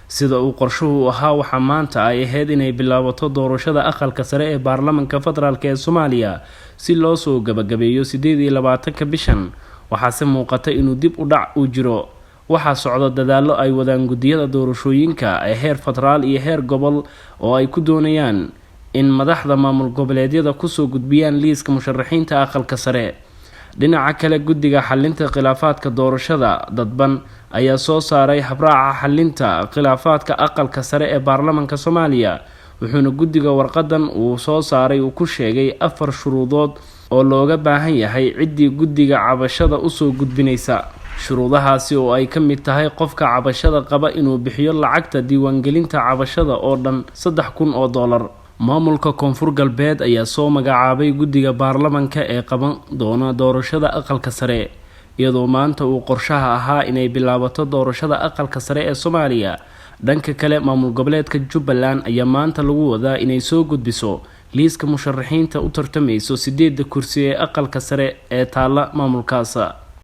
Sida uu qorshuhu ahaa, waxaa maanta ay ahayd inay bilaabato doorashada Aqalka Sare ee Baarlamanka Federaalk ee Soomaaliya, si loo soo gabagabeeyo 28-ka bishan. Waxaase muuqata inuu dib u dhac uu jiro. Waxaa socda dadaallo ay wadaan guddiyada doorashooyinka ee heer federaal iyo heer gobol oo ay ku doonayaan in madaxda maamul goboleedyada kusoo gudbiyaan liiska musharaxiinta Aqalka Sare. Dhinaca kale, guddiga xalinta khilaafaadka doorashada dadban ayaa soo saaray habraaca xalinta khilaafaadka Aqalka Sare ee Baarlamanka Soomaaliya, wuxuuna guddiga warqadan uu soo saaray uu ku sheegay afar shuruudood oo looga baahan yahay ciddii guddiga cabashada usoo gudbinaysa. Shuruudahaasi oo ay ka mid tahay qofka cabashada qaba inuu bixiyo lacagta diiwaangelinta cabashada oo dhan $3000. Maamulka Koonfur Galbeed ayaa soo magacaabay guddiga baarlamanka ee qaban doona doorashada Aqalka Sare, iyadoo maanta uu qorshaha ahaa inay bilaabato doorashada Aqalka Sare ee Soomaaliya. Dhanka kale, maamul goboleedka Jubbaland ayaa maanta lagu wadaa inay soo gudbiso liiska musharaxiinta u tartamayso sideedda kursi ee Aqalka Sare ee taalla maamulkaas.